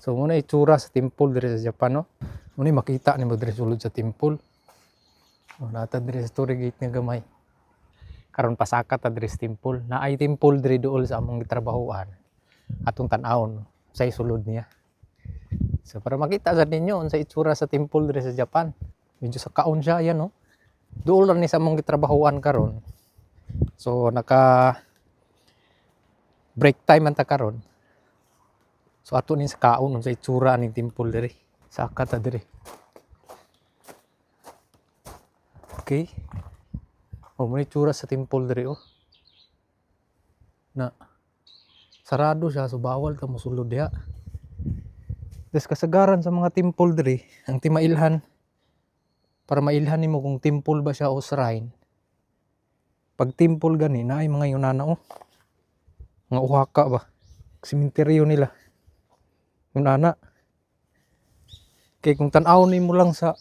So mao na itsura sa temple diri sa Japan, no. Mao ni makita nimo diri sulod sa temple. Oh, naa ta diri sa torii gate nga gamay. Karon pasaka ta diri sa temple. Naay temple diri duol sa among gitrabahoan. Atong tan-awon sa sulod niya. So para makita sa ninyo unsa itsura sa temple diri sa Japan. Medyo sa kaon siya yan, no. Duol ra ni sa among gitrabahoan karon. So naka break time man ta karon. So ato ni sa kaon unsa itsura ning temple diri. Saka ta diri. Okay. Oh, mao itsura sa temple diri, oh. Na sarado siya, so bawal ka mosulod diha. Des kasagaran sa mga temple diri, ang timailhan para mailhan nimo kung temple ba siya o shrine. Pag temple gani, naay mga yunana, oh. Mga uhaka ba. Sementeryo nila. Yunana. Kay kung tan-aw nimo lang sa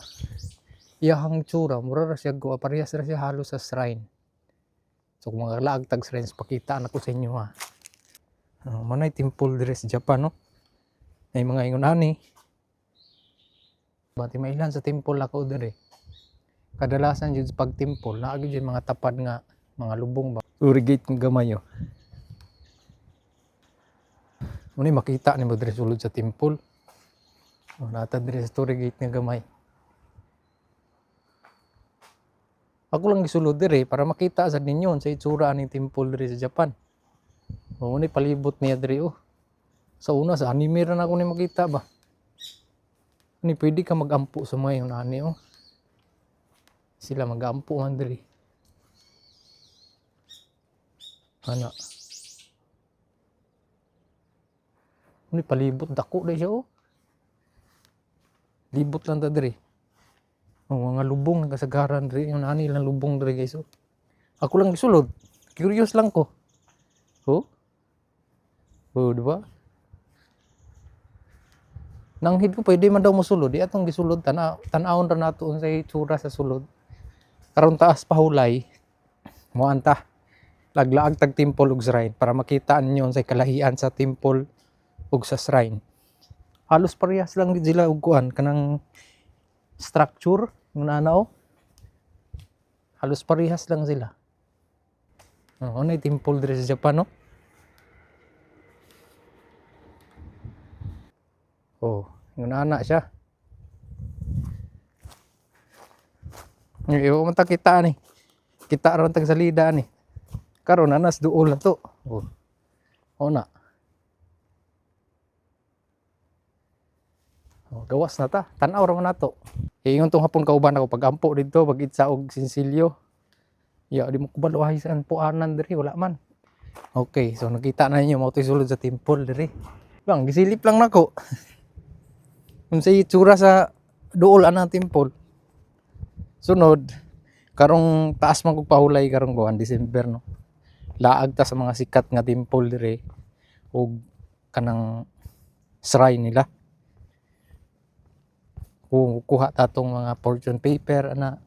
iyahang itsura, mura ra siya go, parehas ra siya halos sa shrine. So kung mga laag tag shrines, pakita na ko sa inyo, ha. Oh, mao nay temple diri sa Japan, no. Ay mga ingon ani. Bati mailhan sa temple ako diri. Kadalasan jud pag temple, naa gyud mga tapad nga mga lubong ba. Torii gate nga gamay, oh. Mao ni makita nimo diri sulod sa temple. Oh, naa ta diri sa torii gate nga gamay. Ako lang gisulod diri para makita sad ninyo sa itsura aning temple diri sa Japan. Oh, ni palibot niya diri, oh. Sa una, sa anime ra na ako ni makita ba. Ni pwede ka magampo sa mga yun ani, oh. Sila magampo man diri. Ana. Ni palibot dako dai siya, oh. Libot lang ta diri. Oh, mga lubong nagkasagaran diri, yung ani lang lubong diri, guys, oh. Ako lang gisulod. Curious lang ko. Oh. Oh, di ba? Nanghid ko pwede man daw mosulod, di atong gisulod, tan-awon ra nato unsay itsura sa sulod. Karon taas pahulay, moan ta. Laglaag tag temple ug shrine para makita ninyo unsay kalahian sa temple ug sa shrine. Halos parehas lang gid sila og kuan kanang structure ng ana, oh. Halos parehas lang sila. Oh, ano temple diri sa Japan, no? Oh, yung ana siya. Iyo man ta kita ni. Kita ron tag salida ni. Karon anas duol na to. Oh. Oh na. Oh, gawas na ta. Tan-aw ra man nato. Ingon tong hapon kauban ako pag-ampo didto pag itsa og sinsilyo. Ya, di mo kubalo ay saan puanan diri, wala man. Okay, so nakita na ninyo mao to'y sulod sa temple diri. Bang gisilip lang nako. Unsay itsura sa duol ana temple. Sunod, karong taas man kog pahulay karong buwan December, no. Laag ta sa mga sikat nga temple diri ug kanang shrine nila. Kung kuha ta tong mga fortune paper ana.